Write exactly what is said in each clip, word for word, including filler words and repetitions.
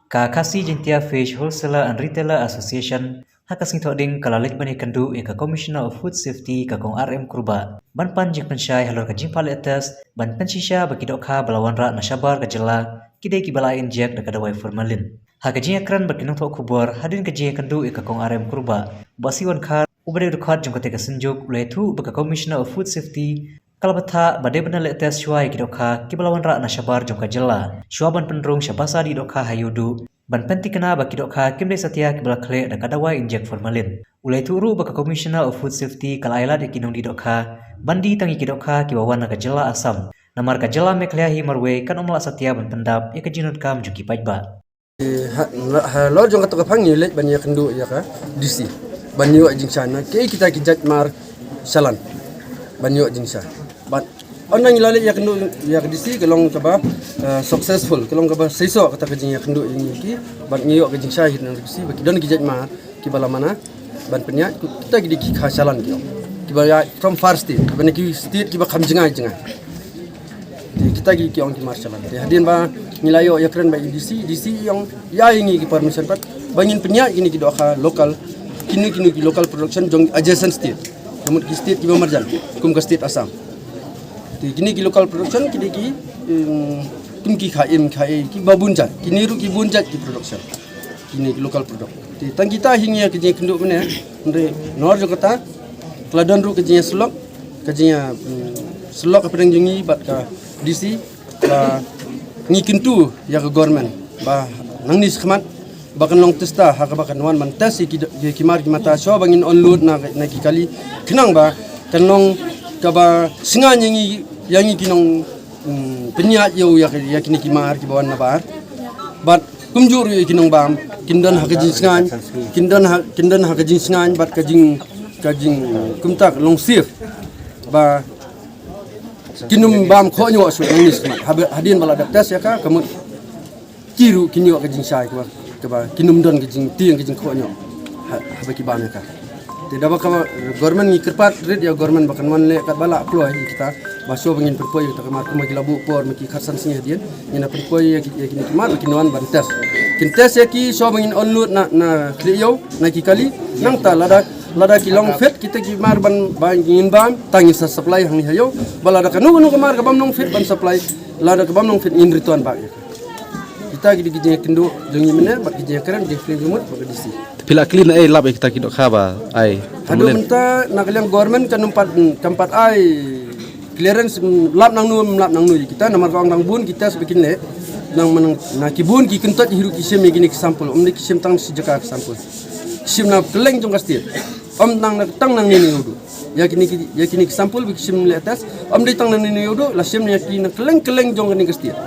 Ka Khasi Jaintia Fish Wholesaler and Retailer Association ha ka sngi Thohdieng ka la leit ban ïakynduh ïa ka Commissioner of Food Safety, ka Kong R M Kurbah, ban pan jingpynshai halor ka jingpynleh test ban pynshisha ba ki dohkha ba la wanrah na shabar ka jylla ki dei kiba la inject da ka dawai formalin. Ha ka jingïakren bad ki nongthoh khubor hadien ka jingïakynduh ïa ka Kong R M Kurbah, Bah Siwan Khar, uba dei u dkhot jong kata ka synjuk, u la ïathuh ba ka Commissioner of Food Safety ka la bthah ba dei ban leh test shuwa ïa ki dohkha kiba la wanrah na shabar jong ka jylla, shuwa ban pynrung sha ba saw dohkha ha ïuh duh, ban pynthikna ba ki dohkha kim dei satia kiba la khleh da ka dawai inject formalin. U la ïathuh ruh ba ka Commissioner of Food Safety ka la ailad ïa ki nongdie dohkha ban die tang ïa ki dohkha kiba wan na ka jylla Assam, namar ka jylla Meghalaya hi marwei kan ym lah satia ban pyndap ïa ka jingdonkam jong ki paidbah. Ha, ha, halor jong kata ka phang ngi leit ban ïakynduh ïa ka D C ban ïoh jingshai na ki, kita ki jait mar shalan ban ïoh jingshai. Bad ynda ngi la leit ïakynduh ïa ka D C ka long kaba, eh, successful, ka long kaba seisoh kata ka jingïakynduh ïa ngi ki, bad ngi ïoh ka jingshai na D C ba ki don ki jait mar kiba la mana ban pynïaid, kita ki dei ki kha shalan ki ong, kiba ïaid from far state, kiba na ki state kiba kham jngai jngai. Te kita ki, ki ong ki mar shalan. Te hadien ba ngi la ïoh ïakren bad D C, D C i ong ïa ngi ki permission pat ba ngin pynïaid kine ki dohkha local, kine, kine ki local production jong adjacent state, ka mut ki state kiba marjan, kum ka state Assam. Te kine ki local production ki dei ki, em, kum ki kha im kha ei kiba bun jait, kine ruh ki bun jait ki production, kine ki local product. Te tang kita hi ngi ïa ka jingïakynduh mynne, hynrei halor jong kata ka la don ruh ka jingïasyllok, ka jingïa, em, syllok hapdeng jong ngi bad ka D C ba ngi kyntu ïa ka government ba nangne shakhmat ba kan long test ha kaba kan wan ban test ïa ki, ïa ki mar ki mata shuwa ba ngin unload na, na ki kali, khnang ba kan long kaba sngewbha ïa ngi, ïa ngi ki nong, mm, pynïaid ïa u ïa, ïa kine ki mar kiba wan na bar. Bad kumjuh ruh ïa ki nongbam kin don ha ka jingsngewbha, kin don ha, kin don ha ka jingsngewbha bad ka jing, ka jing, kumta ka long safe ba kin ym bam khohñioh shuh nangne shakhmat. Haba, hadien ba la dep test ïa ka, ka mut ki ruh kin ïoh ka jingshai kaba, kaba kin ym don ka jingtieng ka jingkhohñioh ha, haba ki bam ïa ka. Te da ba ka government, ngi kyrpad rit ïa government ba kan wan leh katba lah kloi ïa kita, ba shuwa ba ngin pynpoi ïa kita ki mar, kumba ki la buh por ma ki khatsan sngi hadien, ngin ïa pynpoi ïa ki, ïa kine ki mar ba kin wan ban test. Kin test ïa ki shuwa ba ngin unload na, na khlieh ïew, na ki kali. Nangta lada, lada ki long fit kita ki mar ban, ba ngin bam, tang ngin sa supply hangne ha ïew. Ba lada kano kano ka mar kabym long fit ban supply, lada kabym long fit ngin return back ïa ka. Kita ki dei ki jingïakynduh jong ngi mynne bad ki jingïakren jingpyllait jingmut bad ka D C. Phi la clear ei lap ïa kita ki dohkha ba ai? Haduh mynta na ka liang government kam pat, kam pat ai clearance, mm, lap nangno, mm, lap nangno ïa kita, namar ka ong dang bun ki test ba kin leh. Nang mynta na ki bun ki kyntoit hi ruh ki shim ïa kine ki sample, ym dei ki shim tang shi jaka ki sample. Ki shim na kylleng jong ka state. Ym tang na, tang nangne ne ïa u duh. Ïa kine ki, ïa kine ki sample ba ki shim leh test, ym dei tang nangne ne ïa u duh, la shim ïa ki na kylleng kylleng jong kane ka state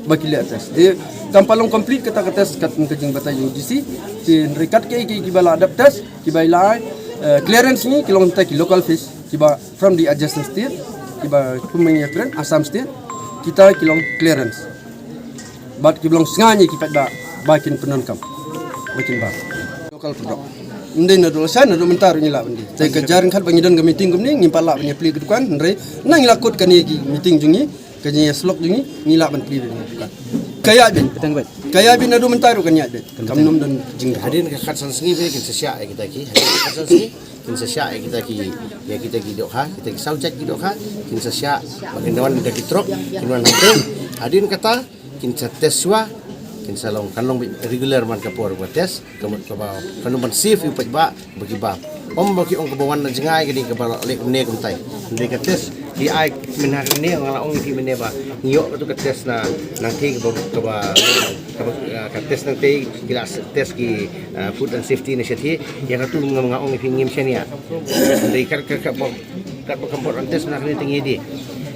ba ki leh test. Te kam pat long complete kata ka test kat ka jingbatai jong D C. Te hynrei kat kiei kiei kiba la dep test, kiba la ai, eh, clearance ngi, ki long kita ki local fish kiba from the adjacent state, kiba kum ma ngi ïakren Assam state, kita ki long clearance. Bad ki long sngewbha ïa ki paidbah ba kin pyndonkam, ba kin bam. Local product. Ym dei naduh lashai, naduh mynta ruh ngi lah ban die. Te ka jar ryngkat ba ngi don ka meeting kumne, ngim pat lah ban ïa plie ka dukan, hynrei nang ngi la kut kane ki meeting jong ngi, ka jingïasyllok jong ngi, ngi lah ban plie ka dukan. Ka ïaid beit. Ka ïaid beit naduh mynta ruh kan ïaid beit. Kam nym don jing. Hadien ka khatsan sngi beit kin sa shah ïa kita ki. Hadien ka khatsan sngi kin sa shah ïa kita ki, ïa kita ki dohkha, kita ki saw jait ki dohkha, kin sa shah ba kin wan da ki trok, kin wan hangtei. Hadien kata kin sa test shuwa, kin sa long, kan long beit regular man ka por ba test, ka mut kaba kan long ban safe ïa u paidbah ba ki bam. Ym ba ki ong kaba wan na jngai ka dei kaba leh kumne kumtai. Hynrei ka test ki ai mynta kumne, nga la ong ïa phi mynne ba ngi ïoh katu ka test na nangtei kaba, kaba, kaba, ah, ka test nangtei ki la test ki, ah, food and safety initiative, ïa katu nga, nga ong ïa phi ngim shaniah. Hynrei kat, kat, kat, kat ba kam pat wan test na kane te ngi die.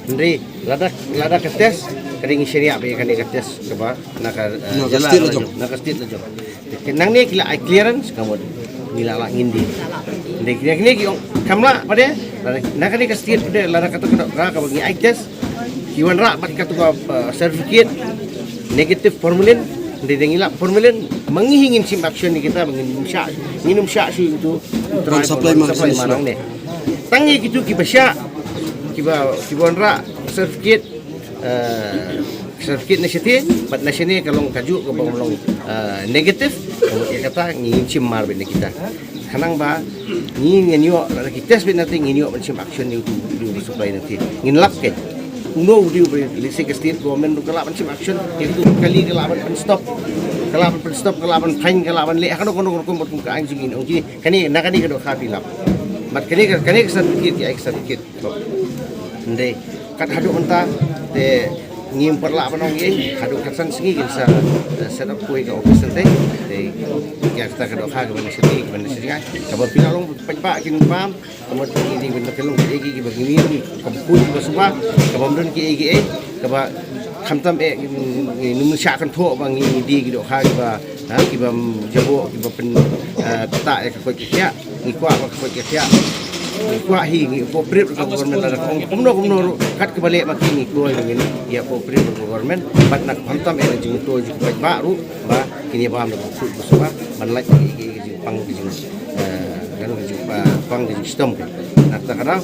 Hynrei lada, lada ka test ka dei ngi shaniah ba ïa kane ka test kaba na ka, eh, na ka jylla state la jong, na ka state la jong. Te nangne ki la ai clearance ka mut ngi la lah ngin die. Hynrei kine, kine ki ong kam lah pat de, lada na kane ka state pat de, lada kata ka dohkha kaba ngi ai test ki wanrah bad katu ka, eh, certificate negative formalin, hynrei da ngi lap formalin, ma ngi hi ngin shim action ïa kita, ma ngin ym shah, ngin ym shah shuh ïa utu u trai ban supply, ban mar, supply mar nangne. Tang ïa kitu kiba shah, kiba, kiba wanrah certificate, eh, Certificate na shate, bad na shane ka long kajuh kaba long, ah, negative, ka mut ïa kata ngin shim mar beit na kita. Khnang ba ngi ngin ïoh, lada ki test beit na te ngin ïoh ban shim action ïa utu u dei u supply na te. Ngin lap keiñ. Kumno u dei u ba lehse ka state government ruh ka lah ban shim action, ïa utu u kali ka lah ban pynstop. Ka lah ban pynstop, ka lah ban fine, ka lah ban leh ha kano kano kano kano, bad kum ka aiñ jong ngi ong kine, kane na kane ka dohkha phi lap. Bad kane ka, kane ka certificate ki ai ka certificate. Hynrei kat haduh mynta te ngim pat lah ban ong ei, haduh khatsan sngi ngin sa, eh, set up kawei ka office te. Te ïa kata ka dohkha kaba na shane, kaba na shane, kaba phi la long paidbah kin bam, ka mut ngi dei ban da ka long kiei kiei kiba ngi mih, ka bun kaba suba, kaba ym don kiei kiei, kaba khamtam eh ngi, ngi nym shah kynthoh ba ngi dei ki dohkha kiba, ha, kiba jaboh, kiba pyn, eh, ktah ïa ka koit ka khiah. Ngi kwah ba ka koit ka khiah, ngi kwah hi, ngi cooperate bad ka government, lada ka ong kumno kumno ruh, kat kaba leh ma ki ngi kloi, ngi ïa cooperate bad ka government. Bad na ka khamtam eh na jingmyntoi jong ki paidbah ruh ba kin ïa bam da ka khuid ka suba ban lait ïa ki, ki jingpang, ki jing, eh, ka jingpang, ki jingshitom. Na kata ka daw,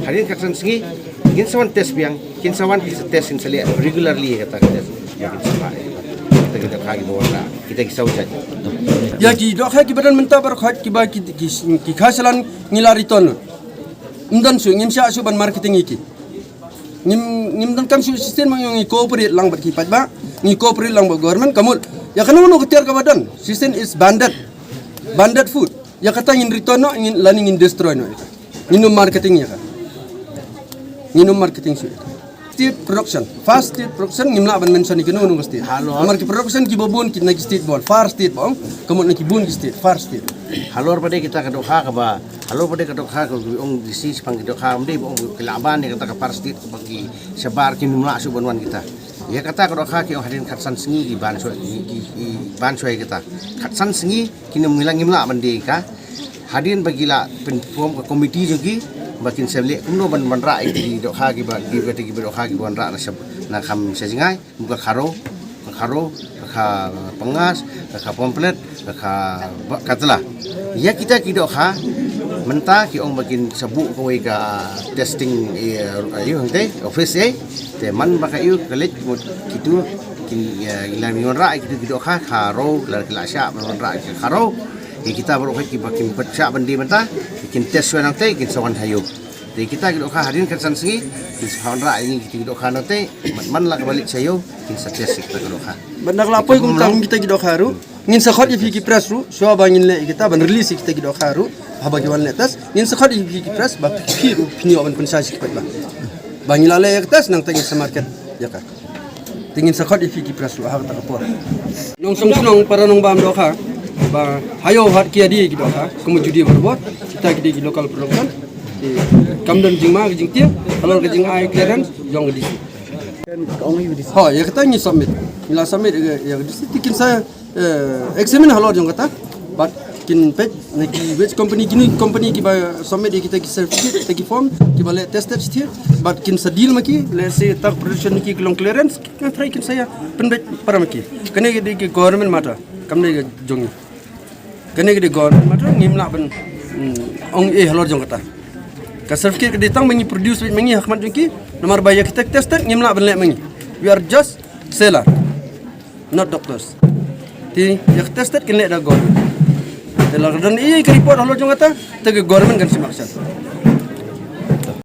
hadien khatsan sngi ngin sa wan test biang. Kin sa wan, kin sa test, kin sa leh regularly ïa kata ka test. Ïa kin sa leh ïa kata. Kita ki dohkha kiba wanrah, kita ki saw jait. Ïa ki dohkha kiba don mynta baroh khoit kiba ki, ki, ki kha shilliang ngi la return. Ym don shuh, ngim shah shuh ban marketing ïa ki. Ngim, ngim donkam shuh shisien, ma ngi cooperate lang bad ki paidbah, ngi cooperate lang bad government, ka mut ïa kano kano ka tiar kaba don shisien is banded. Banded food. Ïa kata ngin return noh, ngin, lane ngin destroy noh. Ngin ym marketing ïa ka. Ngin ym marketing shuh. State production. Far state production ngim lah ban mention ïa kano kano ka state. Halor. Namar ki production kiba bun ki na ki state bun. Far state ba ong, ka mut na ki bun ki state, far state. Halor pat de kita ka dohkha kaba, halor pat de ka dohkha kaba ong D C shaphang ki dohkha, ym dei ba ong ki lah ban ïa kata ka far state kaba ki shabar kin ym lah shuh ban wan kita. Ïa kata ka dohkha ki ong hadien khatsan sngi ki ban shuwa, ki, ki, ki ban shuwa ïa kata. Khatsan sngi kin ym, ngim lah, ngim lah ban die ïa ka. Hadien ba ki la pynform ka committee jong ki ba kin sa leh kumno ban, ban wanrah ïa ki dohkha kiba, kiba, kiba dohkha kiba wanrah na shab, na kham sha jngai, kum ka kharo, ka kharo, ka kha pyngas, ka kha pamphlet, ka kha ba, ka tla. Ïa kita ki dohkha mynta ki ong ba kin sa buh kawei ka testing, eh, ïa, hangtei office, eh. Te man ba ka ïa ka leit mut kitu kin, eh, ïa la mi wanrah kitu ki dohkha kharo, la ki la shah ban wanrah ki kharo. Ïa kita baroh kiba kin pat shah ban die mynta kin test shuwa nangtei kin sa wan ha ïew. Te kita ki dohkha hadien khatsan sngi kin sa wanrah ïa ngi kita ki dohkha nangtei, man, man la kaba leit sha ïew kin sa test ïa kita ki dohkha. Bad na ka la poi kumta kum kita ki dohkha ruh, ngin sa khot ïa phi ki press ruh shuwa ba ngin leh ïa kita ban release ïa kita ki dohkha ruh, haba ki wan leh test ngin sa khot ïa phi ki press ba phi ruh phin ïoh ban pynshai sha ki paidbah ba ngi la leh ïa ka test, nangta ngin sa market ïa ka. Te ngin sa khot ïa phi ki press ruh ha kata ka por. Nongshong shnong, para nongbam dohkha ba ha ïew hat ki ïa die ki dohkha kum u judi barabor, kita ki dei ki local production. Te kam don jingma ka jingtieng halor ka jingai clearance jong ka D C. Ka ong ïa ka D C. Ho, ïa kata ngi submit. Ngi la submit ïa ka, ïa ka D C te kin sa, eh, examine halor jong kata. Bad kin peit na ki which company, kino ki company kiba submit ïa kita ki certificate, kita ki form, kiba leh tested shuh. Bad kin sa deal ma ki, lehse ta ka production ki ki long clearance, kin try kin sa ïa pynbeit para ma ki. Kane ka dei ka government matter, kam dei ka jong ngi. Kane ka dei government matter, ngim lah ban, hmm, ong ei halor jong kata. Ka certificate ka dei tang ba ngi produce beit ma ngi ha khmat jong ki, namar ba ïa kita ki tested ngim lah ban leh ma ngi. We are just seller, not doctors. Te ïa ka tested kin leh da government. Te lada don ei ka report halor jong kata, te ka government kan shim action.